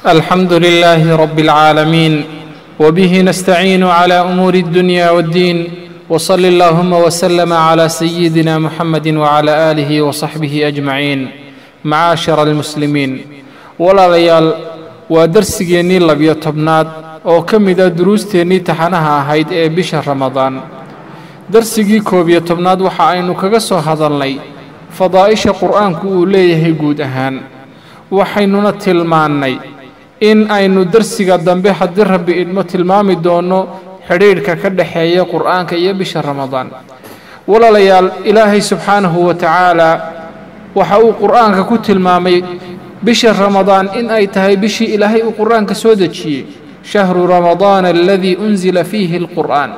الحمد لله رب العالمين، وبه نستعين على أمور الدنيا والدين، وصل اللهم وسلم على سيدنا محمد وعلى آله وصحبه أجمعين. معاشر المسلمين، walaalayaal, waa darsigeennii 12aad oo ka mida duruusteennii taxanaha ahayd ee bisha Ramadaan. Darsigii 11aad waxa aynu kaga soo hadalnay fadaa'isha Qur'aanku uu leeyahay guud ahaan, waxaynuna tilmaannay in aynu darsiga dambe, haddii Rabbi idmo, tilmaami doono xidhiidhka ka dhexeeya Qur'aanka iyo bisha Ramadaan. Walaalayaal, Ilaahay subxaanahu wa tacaala waxa uu Qur'aanka ku tilmaamay bisha Ramadaan in ay tahay bishii Ilaahay uu Qur'aanka soo dejiyey, shahru Ramadaana aladii unzila fiihi alqur'aan.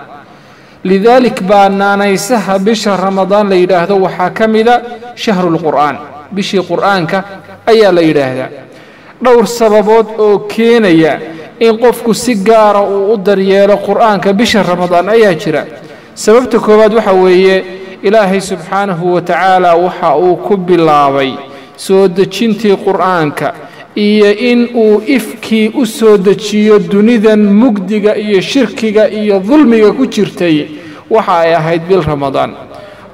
Lidaalik baa naanaysaha bisha Ramadaan la yidhaahdo waxaa ka mida shahrulqur'aan, bishii Qur'aanka ayaa la yidhaahdaa. Dhowr sababood oo keenaya in qofku si gaara uu u daryeelo Qur'aanka bisha Ramadaan ayaa jira. Sababta koowaad waxa weeye, Ilaahay subxaanahu wa tacaala waxa uu ku bilaabay soo dejintii Qur'aanka iyo in uu ifkii u soo dejiyo dunidan mugdiga iyo shirkiga iyo dulmiga ku jirtay waxa ay ahayd bil Ramadaan,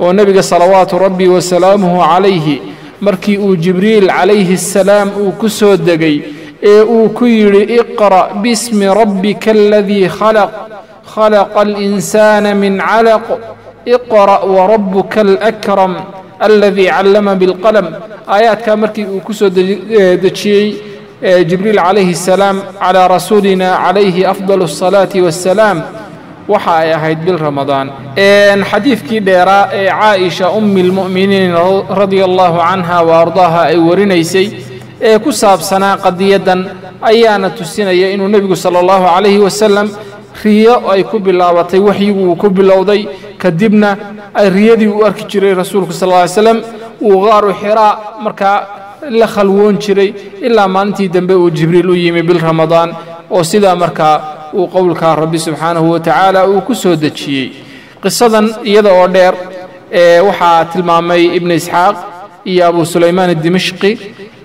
oo Nebiga salawaatu Rabbi wasalaamuhu calayhi markii uu Jibriil calayhi assalaam uu ku soo degay ee uu ku yidhi: "Iqra' bismi rabbika aladii khalaq, khalaqa alinsaana min calaq, iqra' warabuka alakram aladii callama bilqalam." Aayaadkaa markii uu ku soo dejiyey Jibriil calayhi assalaam calaa rasuulina calayhi afdal asalaati wassalaam, waxa ay ahayd bil Ramadaan. Xadiidkii dheeraa ee Caaisha ummi lmu'miniin radia allahu canha wa ardaaha ay warinaysay ee ku saabsanaa qadiyaddan ayaana tusinaya inuu Nebigu sala allahu calayhi wasalam riyo ay ku bilaabatay, waxyigu uu ku bilowday, kadibna ay riyadii u arki jiray Rasuulku sal ly slam, uu qaaru Xiraa markaa la khalwoon jiray ilaa maalintii dambe uu Jibriil u yimi bil Ramadaan, oo sidaa markaa uu qowlkaa Rabbi subxaanahu wa tacaala uu ku soo dejiyey. Qisadan iyada oo dheer waxaa tilmaamay Ibnu Isxaaq iyo Abu Sulaymaan adimashqi.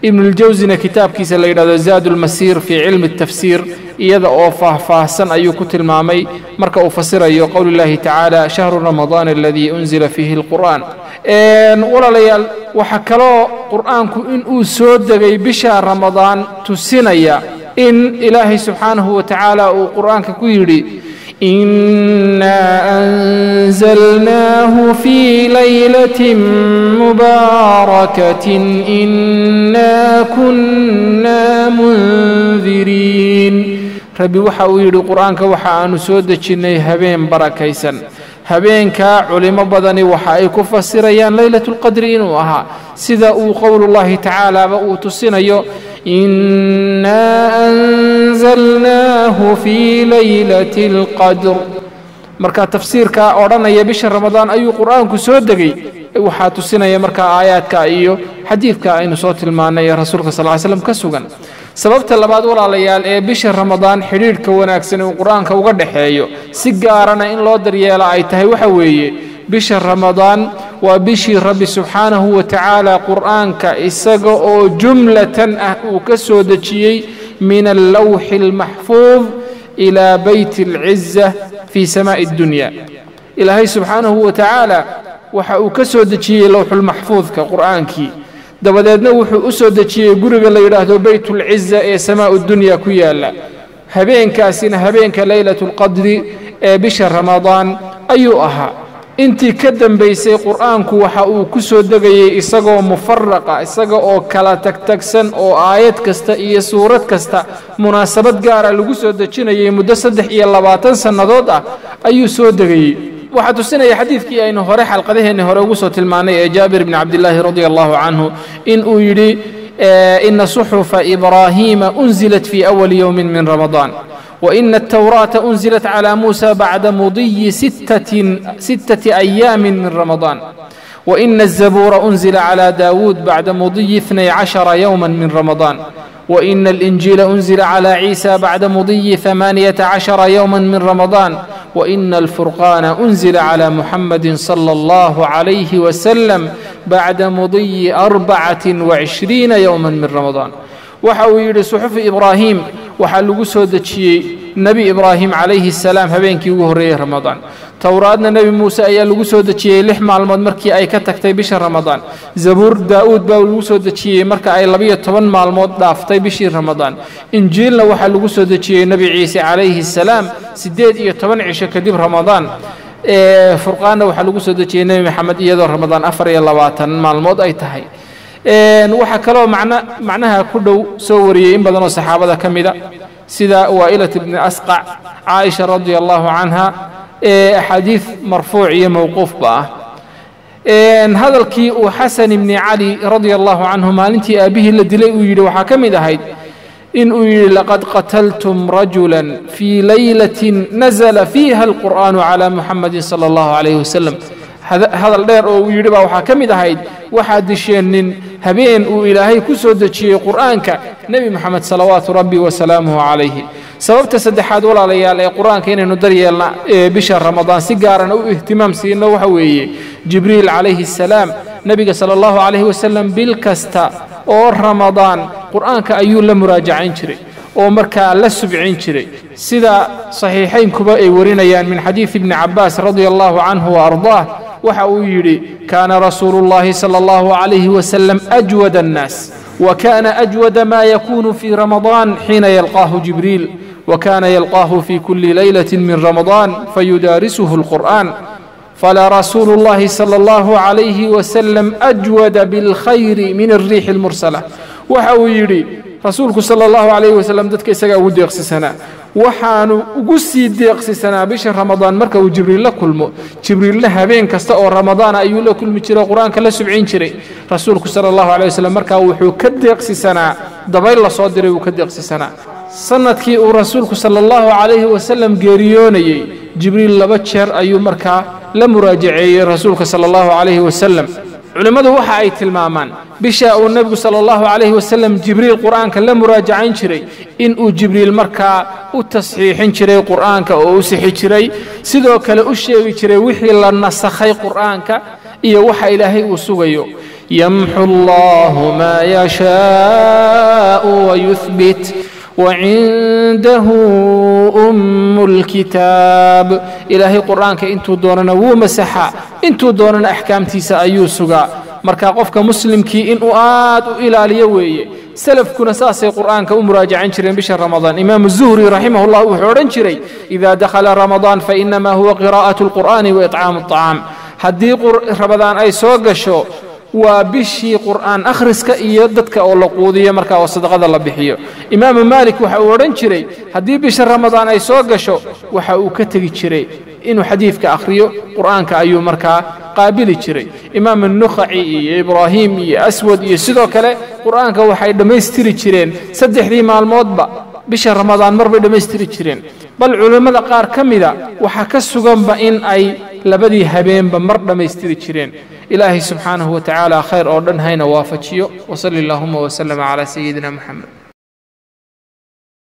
Ibnuljawsina kitaabkiisa la yidhahdo Zaad ulmasiir fii cilmi atafsiir iyada oo faahfaahsan ayuu ku tilmaamay marka uu fasirayo qowli llahi tacaala: shahru ramadaan aladii unzila fiihi alqur'aan. Walaalayaal, waxaa kaloo Qur'aanku inuu soo degay bisha Ramadaan tusinaya in Ilaahay subxaanahu wa tacaala uu Qur'aanka ku yidhi: "Innaa anzalnaahu fii laylatin mubaarakatin, innaa kunnaa mundiriin." Rabbi waxa uu yidhi: Qur'aanka waxa aanu soo dejinnay habeen barakaysan. Habeenkaa culimo badani waxa ay ku fasirayaan Leylatulqadri inuu ahaa, sida uu qowlullaahi tacaalaaba uu tusinayo: "Innaa anzalnaahu fii laylati alqadr." Marka tafsiirkaa odhanaya bisha Ramadaan ayuu Qur'aanku soo degay waxaa tusinaya markaa aayaadka iyo xadiidka aynu soo tilmaannay ee Rasuulka sal ly slam ka sugan. Sababta labaad, walaalayaal, ee bisha Ramadaan xidhiidhka wanaagsan uu Qur-aanka uga dhexeeyo, si gaarana in loo daryeela ay tahay, waxa weeye bisha Ramadaan waa bishii Rabbi subxaanahu wa tacaala Qur'aanka isaga oo jumlatan ah uu ka soo dejiyey min allawxi almaxfuud ilaa beyti alciza fii samaa'i addunya. Ilaahay subxaanahu wa tacaala waxa uu ka soo dejiyey lowxulmaxfuudka Qur'aankii, dabadeedna wuxuu u soo dejiyey guriga la yidhaahdo Beytulciza ee samaa'u dunya ku yaalla. Habeenkaasina habeenka Leylatulqadri ee bisha Ramadaan ayuu ahaa. Intii ka dambaysay Qur'aanku waxa uu ku soo degayey isagoo mufaraqa, isaga oo kala tagtagsan, oo aayad kasta iyo suurad kasta munaasabad gaara lagu soo dejinayay. Muddo 23 sannadood ah ayuu soo degayey. Waxaa tusinaya xadiidkii aynu hore xalqadaheenni hore ugu soo tilmaannay ee Jaabir bni Cabdillaahi radia allahu canhu in uu yidhi: "Ina suxufa Ibraahiima unzilat fii awali yowmin min Ramadaan, وإن التوراة أنزلت على موسى بعد مضي 6 أيام من رمضان، وإن الزبور أنزل على داود بعد مضي 12 يوما من رمضان، وإن الإنجيل أنزل على عيسى بعد مضي 18 يوما من رمضان، وإن الفرقان أنزل على محمد صلى الله عليه وسلم بعد مضي 24 يوما من رمضان." Waxa uu yidhi suxufi Ibraahim waxaa lagu soo dejiyey Nebi Ibraahim calayhi salaam habeenkii ugu horreeyey Ramadaan. Towraadna Nebi Muuse ayaa lagu soo dejiyey 6 maalmood markii ay ka tagtay bisha Ramadaan. Zabuur Daa'uud baa lagu soo dejiyey marka ay 12 maalmood dhaaftay bishii Ramadaan. Injiilna waxaa lagu soo dejiyey Nebi Ciise calayhi salaam 18 cisho kadib Ramadaan. Furqaanna waxaa lagu soo dejiyey Nebi Maxamed iyadoo Ramadaan 24 maalmood ay tahay. Waxaa kaloo macnaha ku dhow soo wariyey in badan oo saxaabada ka mida, sida Waa'ilat ibni Asqac, Caaisha radia allahu canha, axaadiid marfuuc iyo mowquufba ah. Hadalkii uu Xasan ibni Cali radia allahu canhu maalintii aabbihii la dilay uu yidhi waxaa ka mid ahayd in uu yidhi: laqad qataltum rajula fii laylatin nazala fiiha alqur'aanu calaa Muxamadin sala allahu calayhi wasalam. Hadal dheer oo uu yidhi baa waxaa ka mid ahayd: waxaad disheen nin habeen uu Ilaahay ku soo dejiyey Qur'aanka Nebi Moxamed salawaatu rabbi wasalaamuhu calayhi. Sababta saddexaad, walaalayaal, ee Qur-aanka inaynu daryeelna ee bisha Ramadaan si gaarana u ihtimaam siino waxa weeye Jibriil calayhi assalaam Nebiga sala allahu calayhi wasalam bil kasta oo Ramadaan Qur'aanka ayuu la muraajacayn jiray oo markaa la subcin jiray, sida saxiixaynkuba ay warinayaan min xadiidi Ibni Cabbaas radia allahu canhu wa ardaah. Waxa uu yidhi: kaana rasuulu llahi sala allahu calayhi wasalam ajwada annaas, وكان أجود ما يكون في رمضان حين يلقاه جبريل، وكان يلقاه في كل ليلة من رمضان فيدارسه القرآن، فلا رسول الله صلى الله عليه وسلم أجود بالخير من الريح المرسلة. Waxa uu yidhi rasuulku sala allahu calayhi wasalam dadka isagaa ugu deeqsisanaa, waxaanu ugu sii deeqsisanaa bisha Ramadaan marka uu Jibriil la kulmo. Jibriilna habeen kasta oo Ramadaana ayuu la kulmi jiray oo Qur-aanka la subcin jiray. Rasuulku sala allahu calayh wasalam markaa wuxuu ka deeqsisanaa dabayl la soo diray, wuu ka deeqsisanaa. Sanadkii uu rasuulku sala allahu calayhi wasalam geeriyoonayey, Jibriil 2 jeer ayuu markaa la muraajaceeyey rasuulka sala allahu calayhi wasalam. Culimmadu waxa ay tilmaamaan bisha uu nebigu sala allahu calayhi wasalam Jibriil Qur'aanka la muraajacayn jiray inuu Jibriil markaa u tasxiixin jiray Qur'aanka oo u sixi jiray, sidoo kale u sheegi jiray wixii la nasakhay Qur'aanka iyo waxa Ilaahay uu sugayo. Yamxu allahu maa yashaa'u wayuhbit wacindahu ummu lkitaab. Ilaahay Qur'aanka intuu doonana wuu masaxaa, intuu doonana axkaamtiisa ayuu sugaa. Marka qofka muslimkii inuu aad u ilaaliyo weeye. Salafkuna saasay Qur'aanka u muraajacan jireen bisha Ramadaan. Imaamu Zuhri raximahullah wuxuu odhan jiray: ida dakhala Ramadaan fainamaa huwa qiraa'atu alqur'aani wa icaamu aطacaam. Haddii Ramadaan ay soo gasho, waa bishii Qur'aan akhriska iyo dadka oo la quudiyo markaa oo sadaqada la bixiyo. Imaamu Maalik waxa uu odhan jiray haddii bisha Ramadaan ay soo gasho, waxa uu ka tegi jiray inuu xadiidka akhriyo, Qur'aanka ayuu markaa qaabili jiray. Imaam Nukhaci iyo Ibraahim iyo Aswad iyo sidoo kale Qur'aanka waxay dhammaystiri jireen 3dii maalmoodba bisha Ramadaan mar bay dhammaystiri jireen, bal culimmada qaar ka mida waxaa ka suganba in ay labadii habeenba mar dhammaystiri jireen. Ilaahay subxaanahu wa tacaala khayr oo dhan hayna waafajiyo. Wasali allahuma waslama calaa sayidina Moxamed.